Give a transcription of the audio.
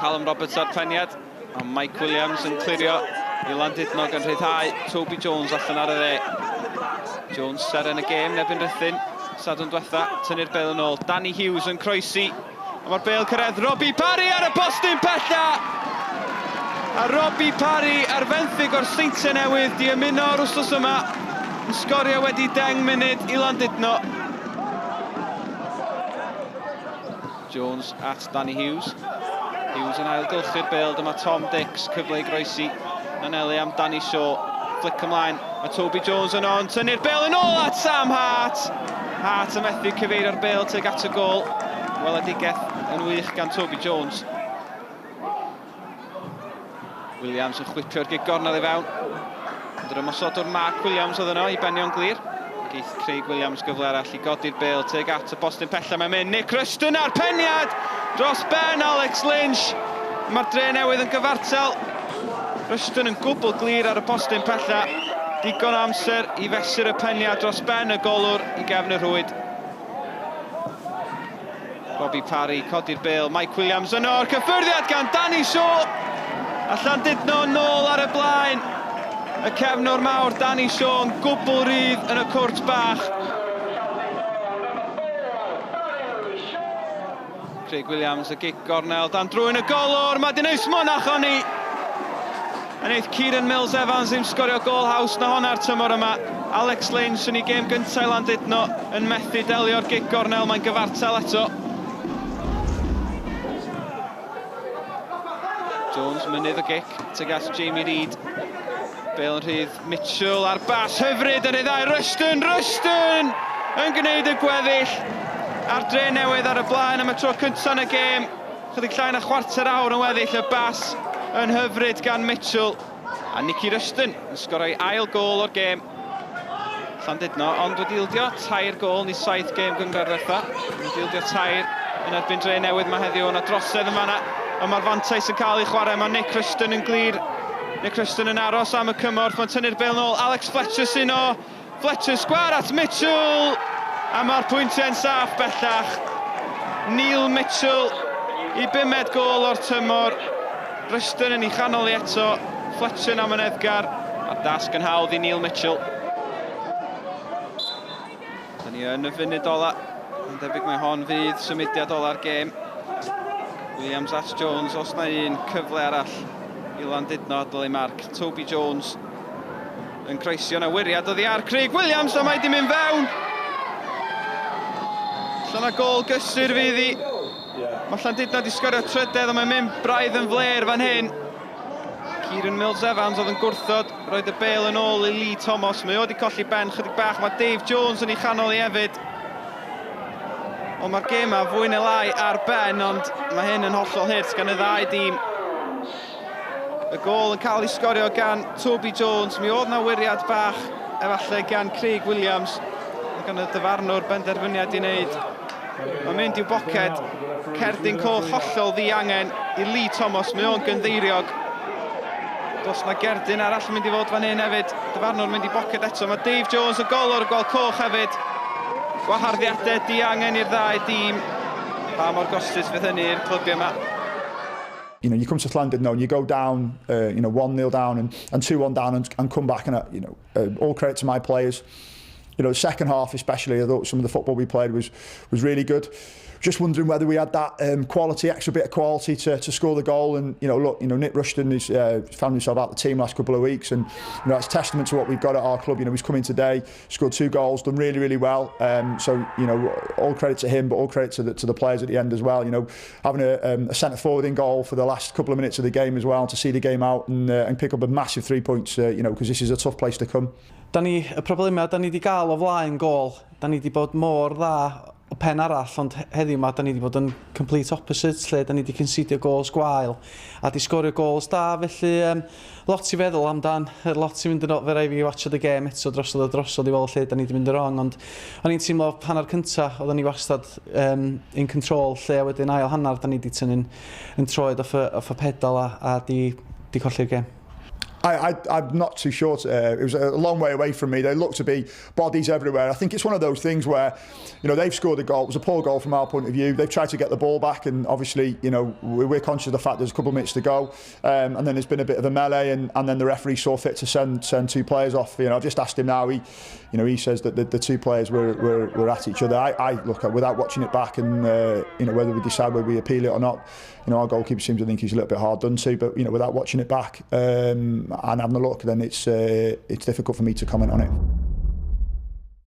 Callum Roberts ar peniad. A Mike Williams yn clirio i Landudno gan rhyddhau Toby Jones allan ar y dde. Jones seren y gêm nebyn Rhuthun. Sadwrn diwetha, tynnu'r bel yn ôl. Danny Hughes yn croesi. A mae'r bel cyrraedd Robbie Parry ar y postyn pella! A Robbie Parry ar fenthyg o'r Seintiau Newydd di ymuno o'r wsos yma yn sgorio wedi 10 munud i Landudno. Jones at Danny Hughes. Hughes yn ailgylchu'r bêl, dyma Tom Dix, cyfle i groesi. Anelu am Danny Shaw, flick ymlaen, mae Toby Jones yno yn tynnu'r bêl yn ôl at Sam Hart. Hart yn methu cyfeirio'r bêl tuag at y gôl. Weledigaeth yn wych gan Toby Jones. Williams yn chwipio'r gig gornel i fewn. Ond yr ymosodwr Mark Williams oedd yno i benio'n glir. Geith Craig Williams gyfle arall i godi'r bêl tuag at y postyn pella. Mae'n mynd Nick Rushton a'r peniad dros ben Alex Lynch. Mae'r dre newydd yn gyfartal. Rushton yn gwbl glir ar y postyn pella. Digon o amser i fesur y peniad dros ben y golwr i gefn y rhwyd. Robbie Parry, codi'r bêl, Mike Williams yno, o'r cyffyrddiad gan Danny Shaw! A Llandudno nôl ar y blaen. Y cefnwr mawr Danny Shaw yn gwbl rydd yn y cwrt bach. Craig Williams, y gic gornel dan drwy'n y golwr, mae di wneud smonach honni! A wneith Kieran Mills Evans ddim sgorio gôl haws na honna'r tymor yma. Alex Lynch yn ei gêm gyntaf i Landudno yn methu delio'r gic gornel, mae'n gyfartal eto. Jones mynydd y gic tuag at Jamie Reid. Bale yn rhydd, Mitchell ar bas hyfryd yn rhyddhau Rushton, Rushton yn gwneud y gweddill a'r dre newydd ar y blaen am y tro cyntaf yn y gêm. Chydig llai na chwarter awr yn weddill, y bas yn hyfryd gan Mitchell. A Nicky Rushton yn sgorio'i ail gôl o'r gêm. Llandudno, ond wedi ildio tair gôl ni saith gêm gynghrair ddiwetha. Wedi ildio tair yn erbyn Dre Newydd mae heddiw, yna drosedd yn fanna. Ond mae'r fantais yn cael ei chwarae, mae Nick Rushton yn glir. Nick Rushton yn aros am y cymorth, mae'n tynnu'r bêl nôl. Alex Fletcher sy'n o. Fletcher sgwâr at Mitchell! A mae'r pwyntiau'n saff bellach. Neil Mitchell i bumed gôl o'r tymor. Rushton yn ei chanol i eto. Fletcher yn amyneddgar. A'r dasg yn hawdd i Neil Mitchell. Da ni yn y funud ola. Yn debyg mae hon fydd symudiad ola'r gêm. Williams at Jones, os na un cyfle arall i Landudno adael ei marc. Toby Jones yn croesi yna wyriad oddi ar Craig Williams a mae di mynd fewn. Allan o gol gysur fydd hi. Mae Llandudno wedi sgorio trydedd ond mae'n mynd braidd yn fler fan hyn. Kieran Mills Evans oedd yn gwrthod roed y bel yn ôl i Lee Thomas. Mae o wedi colli ben chydig bach. Mae Dave Jones yn ei chanol i hefyd. Ond mae'r gêm yma fwy neu lai ar ben, ond mae hyn yn hollol hurt gan y ddau dîm. Y gôl yn cael ei sgorio gan Toby Jones. Mi oedd na wyriad bach efallai gan Craig Williams. Mae gan y dyfarnwr benderfyniad i wneud. Mae'n mynd i'w boced. Cerdyn coch hollol ddiangen i Lee Thomas. Mae o'n gynddeiriog. Does na gerdyn arall yn mynd i fod fan hyn hefyd. Dyfarnwr mynd i boced eto. Mae Dave Jones y golwr yn gweld coch hefyd. Gwaharddiadau diangen i'r ddau dîm. Pa mor gostus fydd hynny i'r clybiau yma? You know, you come to Llandudno and you go down, uh, you know, 1-0 down and, and 2-1 down and, and come back and, uh, you know, uh, all credit to my players. You know, second half especially, I thought some of the football we played was, was really good. Just wondering whether we had that um, quality, extra bit of quality to, to score the goal. And, you know, look, you know, Nick Rushton has uh, found himself out the team last couple of weeks and, you know, it's testament to what we've got at our club. You know, he's come in today, scored two goals, done really, really well. Um, so, you know, all credit to him, but all credit to the, to the players at the end as well. You know, having a, um, a centre forward in goal for the last couple of minutes of the game as well, to see the game out and, uh, and pick up a massive three points, uh, you know, because this is a tough place to come. Da ni, y problemau da ni wedi gael o flaen gôl, da ni wedi bod mor dda o pen arall, ond heddiw ma da ni wedi bod yn complete opposite, lle da ni wedi concedio goals gwael a di sgorio goals da, felly um, lot i feddwl amdan, lot i fynd yn ôl, fe rai fi watchad y gêm eto drosodd a drosodd i weld lle da ni wedi mynd yn wrong, ond o'n i'n teimlo hanner cynta, oedden ni wastad um, in control, lle a wedyn ail hanner da ni wedi tynnu'n yn troed off y, off y pedal a, a di, di colli'r gêm. I'm not too sure. It was a long way away from me. They looked to be bodies everywhere. I think it's one of those things where, you know, they've scored a goal. It was a poor goal from our point of view. They've tried to get the ball back, and obviously, you know, we're conscious of the fact there's a couple of minutes to go. And then there's been a bit of a melee, and then the referee saw fit to send two players off. You know, I've just asked him now. He says that the two players were at each other. I look at without watching it back, and you know, whether we decide whether we appeal it or not. You know, our goalkeeper seems to think he's a little bit hard done to, but you know, without watching it back and having a look, then it's difficult for me to comment on it.